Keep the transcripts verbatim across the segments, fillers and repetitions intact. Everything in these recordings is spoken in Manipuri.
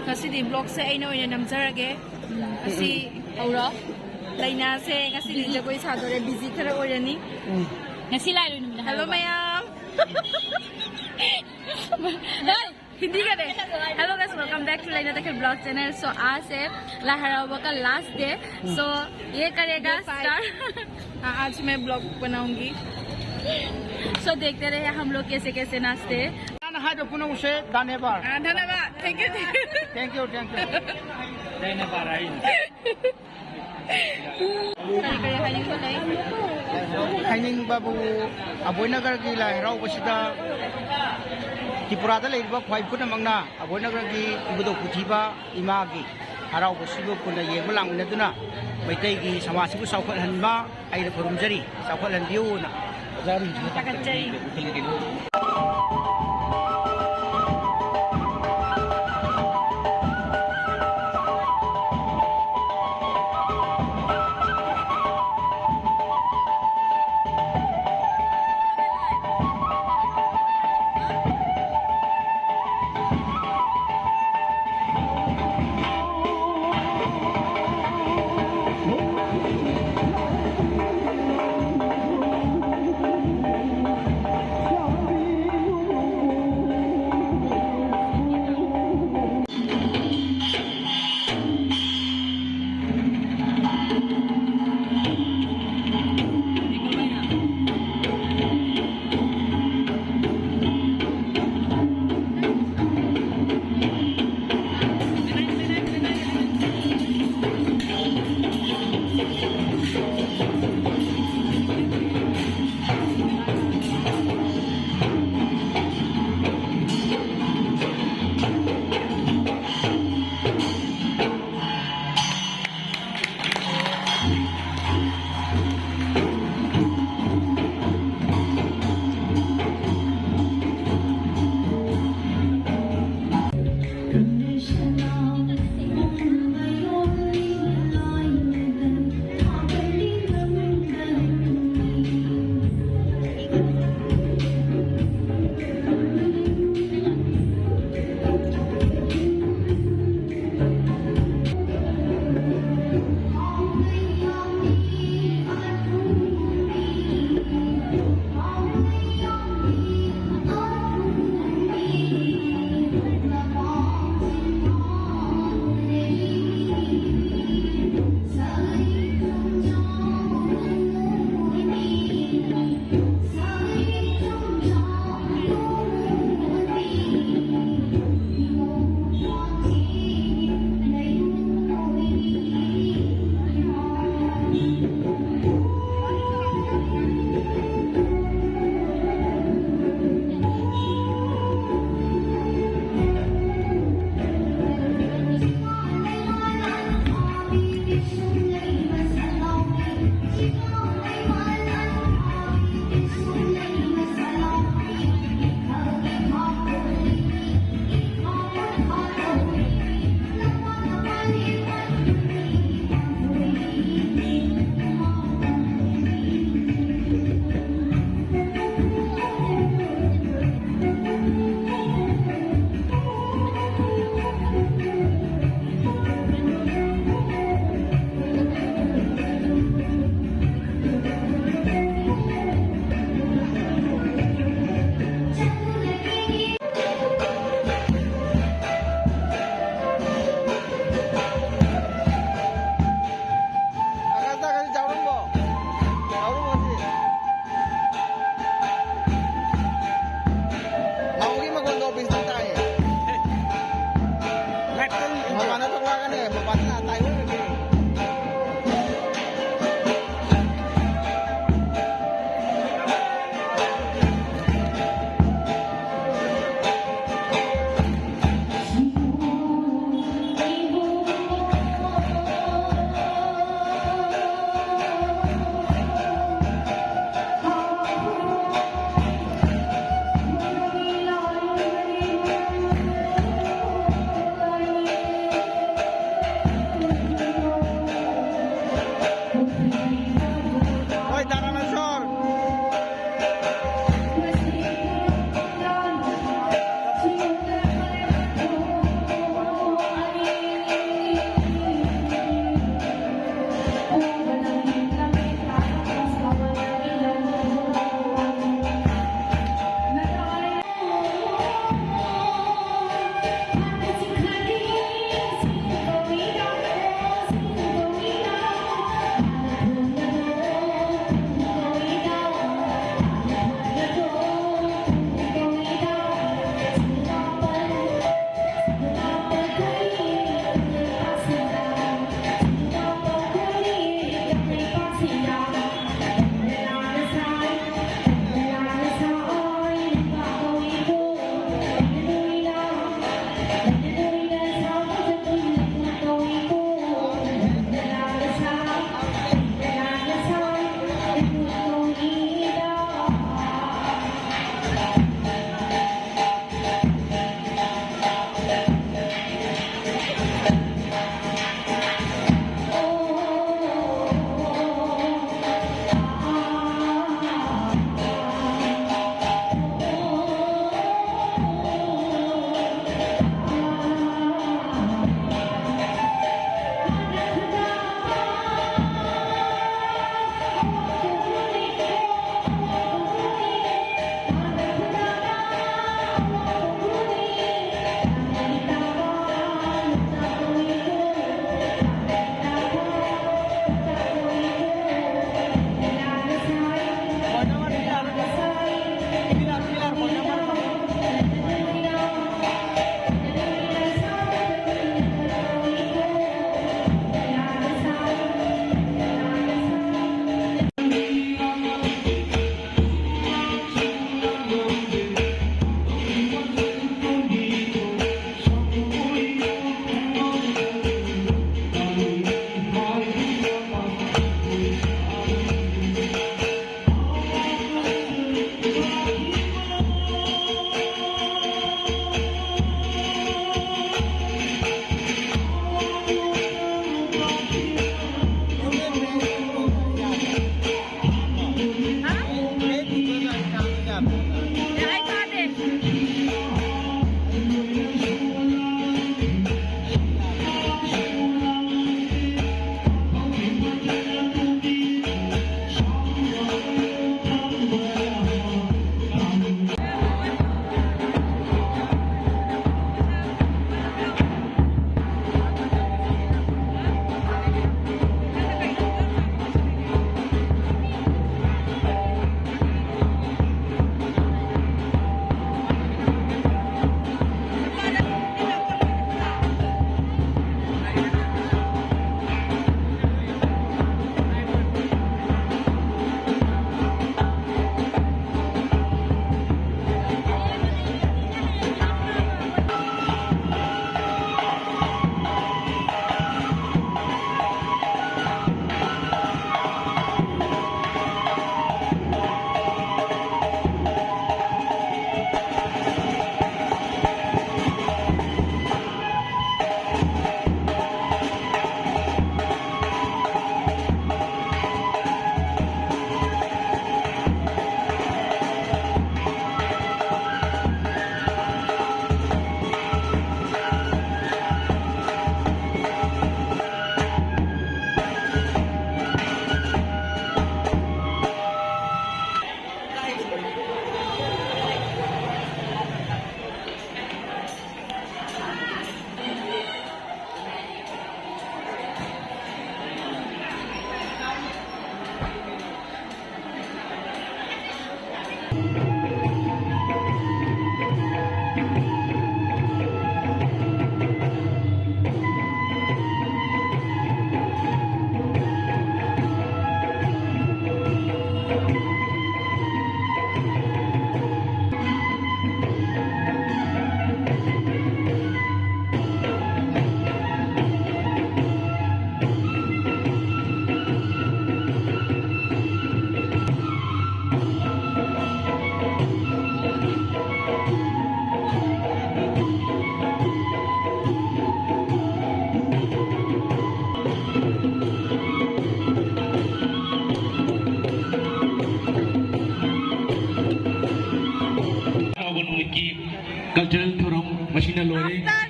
ꯉꯁꯤꯗꯤ vlogꯁꯦ ꯑꯩꯅ ꯑꯣꯏꯅ ꯅꯝꯖꯔꯒꯦ꯫ ꯎꯝ, ꯉꯁꯤ ꯍꯧꯔꯣ꯫ ꯂꯩꯅꯥꯁꯦ ꯉꯁꯤꯗꯤ ꯖꯒꯣꯏ ꯁꯥꯗꯣꯔꯦ, busy ꯈꯔ ꯑꯣꯏꯔꯅꯤ꯫ ꯎꯝ꯫ ꯉꯁꯤ ꯂꯥꯏꯔꯣꯏ ꯅꯨꯃꯤꯠ ꯍꯜꯂꯣ ꯍꯥꯏꯔꯕ? ꯃꯌꯥꯝ꯫ ꯍꯦ! हिंदी करें। Hello guys, welcome back to Laina Takhil vlog channel। So आज है लाई हराओबा का last day। So ये करेगा ये five। Start। हाँ, आज मैं vlog बनाऊंगी। So देखते रहे हम लोग कैसे कैसे नाचते हैं। ꯅꯍꯥꯟꯅ ꯍꯥꯏꯕ ꯄꯨꯝꯅꯃꯛꯁꯦ ꯙꯟꯌꯕꯥꯗ꯫ हाँ, धन्यवाद। Thank you, thank you। Thank you, thank you꯫ ꯀꯔꯤ ꯀꯔꯤ ꯍꯥꯏꯅꯤꯡꯕ ꯂꯩ? ꯍꯥꯏꯅꯤꯡꯕꯕꯨ ꯑꯕꯣꯏ ꯅꯒꯔꯒꯤ ꯂꯥꯏ ꯍꯔꯥꯎꯕꯁꯤꯗ ꯇ꯭ꯔꯤꯄꯨꯔꯥꯗ ꯂꯩꯔꯤꯕ ꯈ꯭ꯋꯥꯏ ꯄꯨꯝꯅꯃꯛꯅ ꯑꯕꯣꯏ ꯅꯒꯔꯒꯤ ꯏꯕꯨꯙꯧ ꯄꯨꯊꯤꯕ ꯏꯃꯥꯒꯤ ꯍꯔꯥꯎꯕꯁꯤꯕꯨ ꯄꯨꯟꯅ ꯌꯦꯡꯕ ꯂꯥꯛꯃꯤꯟꯅꯗꯨꯅ ꯃꯩꯇꯩꯒꯤ ꯁꯃꯥꯖꯁꯤꯕꯨ ꯆꯥꯎꯈꯠꯍꯟꯕ ꯑꯩꯅ ꯈꯨꯔꯨꯝꯖꯔꯤ, ꯆꯥꯎꯈꯠꯍꯟꯕꯤꯌꯨꯅ ꯑꯣꯖꯥꯁꯤꯡꯁꯤꯅ ꯊꯥꯒꯠꯆꯔꯤ꯫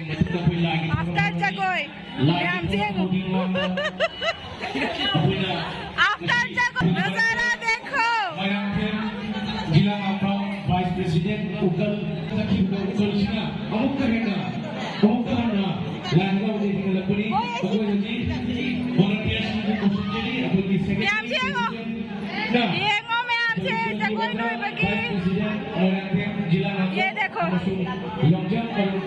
ꯑꯥꯐꯇꯔ ꯖꯒꯣꯏ ꯃꯌꯥꯝꯁꯦ ꯌꯦꯡꯉꯨ꯫ ꯑꯥꯐꯇꯔ ꯖꯒꯣꯏ ꯅꯖꯥꯔꯥ ꯗꯦꯈꯣ꯫ ꯃꯣꯏꯔꯥꯡꯊꯦꯝ ꯖꯤꯂꯥ ꯉꯥꯛꯄ ꯚꯥꯏꯁ ꯄ꯭ꯔꯦꯁꯤꯗꯦꯟ ꯎꯀꯜ ꯆꯠꯈꯤꯕꯗ ꯎꯀꯜꯁꯤꯅ ꯑꯃꯨꯛꯀ ꯍꯦꯟꯅ ꯑꯃꯨꯛꯀ ꯍꯟꯅ ꯂꯥꯏ ꯍꯔꯥꯎꯕꯗ ꯍꯦꯟꯒꯠꯂꯛꯄꯅꯤ꯫ ꯑꯩꯈꯣꯏ ꯍꯧꯖꯤꯛ ꯚꯣꯂꯟꯇꯤꯌꯔꯁꯤꯡꯕꯨ ꯀꯧꯁꯤꯟꯖꯔꯤ꯫ ꯑꯩꯈꯣꯏꯒꯤ ꯃꯌꯥꯝꯁꯦ ꯌꯦꯡꯉꯣ꯫ ꯌꯦꯡꯉꯣ ꯃꯌꯥꯝꯁꯦ ꯖꯒꯣꯏ ꯂꯣꯏꯕꯒꯤ꯫ ꯚꯥꯏꯁ ꯄ꯭ꯔꯦꯁꯤꯗꯦꯟ ꯃꯣꯏꯔꯥꯡꯊꯦꯝ ꯖꯤꯂꯥ ꯉꯥꯛꯄ ꯌꯦ ꯗꯦꯈꯣ꯫ ꯑꯃꯁꯨꯡ ꯂꯣꯡꯖꯝ ꯑꯔꯨꯟ